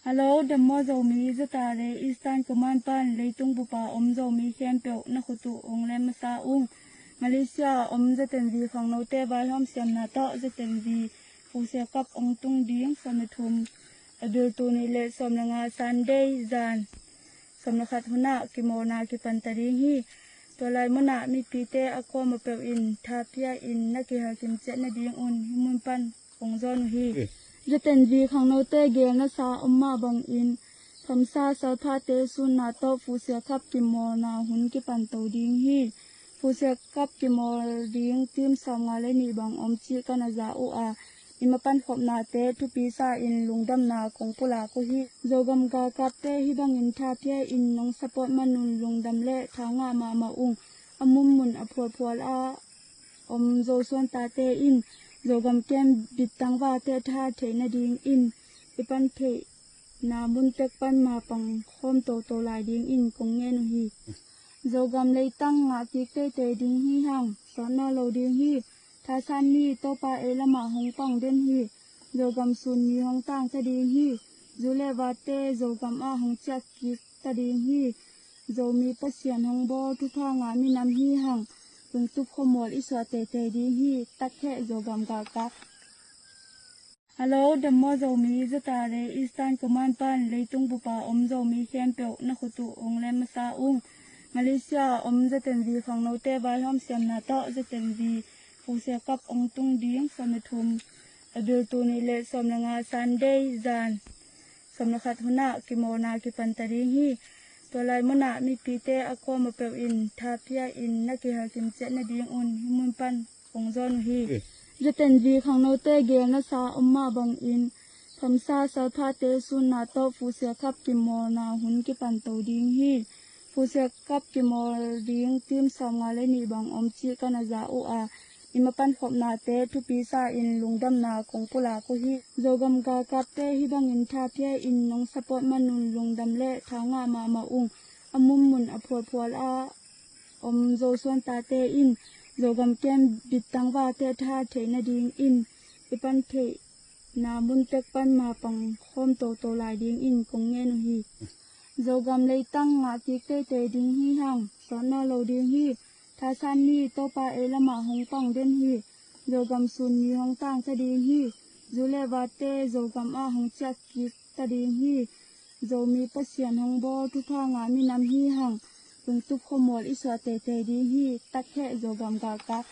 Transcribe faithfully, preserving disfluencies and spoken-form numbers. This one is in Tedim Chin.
Hello, dam maw Zomi, ZRA Eastern Command pan leitung bupa om Zomi khempeuh na khut uh ong lem masa ung. Malaysia a om ZNV khangnote vaihawm siamna tawh ZNV Fusia Cup ong tung ding sawm le thum April tul nih le sawm le nga Sunday zan sawm le khat hunah kimawlna kipan ta ding hi. Tua lai munah mipite a kuama peuh in tha pia in na kihel kim ciat nadingun hih mun pan ong zawn uh hi. ZNV khangnote geelna sa om mah bangin khamsa salphate sunna tawh Fusia Cup kimawlna hun kipan to ding hi. Fusia Cup kimawl ding team sawmnga le nih bang om cih ka na za uh a, i mapan khopnate thupi sa in lungdamna kong pulak uh hi. Zogam galkapte hih bangin tha pia in nong support manun lungdam le tha ngah mahmah ung. A munmun a phualphual a om Zosuan tate in Zogam kem bit tangvate tha theih nadingin i pan theihna mun tek pan mapang khawm toto lai dingin kong ngen uh hi. Zogam leitang ngah kik teitei ding hi hang, sawt nawn lo ding hi. Thasan ni Topa ei lamah hong pang den hi. Zogam sun ni hong tang ta ding hi. Zu le vate Zogam ah hong ciah kik ta ding hi. Zomi Pasian hong bawl thupha ngah minam hi hang. Lungtup khuamual i suah teitei ding hi. Takheh Zogam galkap. Hello, dam maw Zomi, ZRA Eastern Command pan leitung bupa om Zomi khempeuh na khut uh ong lem masa ung. Malaysia a om ZNV khangnote vaihawm siamna tawh ZNV Fusia Cup ong tung ding sawm le thum April tul nih le sawm le nga Sunday zan sawm le khat hunah kimawlna kipan ta ding hi. Tua lai munah mipite a kuama peuh in tha pia in na kihel kim ciat nadingun hih mun pan ong zawn uh hi. ZNV khangnote geelna sa om mah bangin khamsa salphate sunna tawh Fusia Cup kimawlna hun kipan to ding hi. Fusia Cup kimawl ding team sawmnga le nih bang om cih ka na za uh a, i mapan khopnate thupi sa in lungdamna kong pulak uh hi. Zogam galkapte hih bangin tha pia in nong support manun lungdam le tha ngah mahmah ung. A munmun a phualphual a om Zosuan tate in Zogam kem bit tangvate tha theih nadingin i pan theihna mun tek pan mapang khawm toto lai dingin kong ngen uh hi. Zogam leitang ngah kik teitei ding hi hang, sawt nawn lo ding hi. Thasan ni Topa ei lamah hong pang den hi. Zogam sun ni hong tang ta ding hi. Zu le vate Zogam ah hong ciah kik ta ding hi. Zomi Pasian hong bawl thupha ngah minam hi hang. Lungtup khuamual i suah teitei ding hi. Takheh Zogam galkap.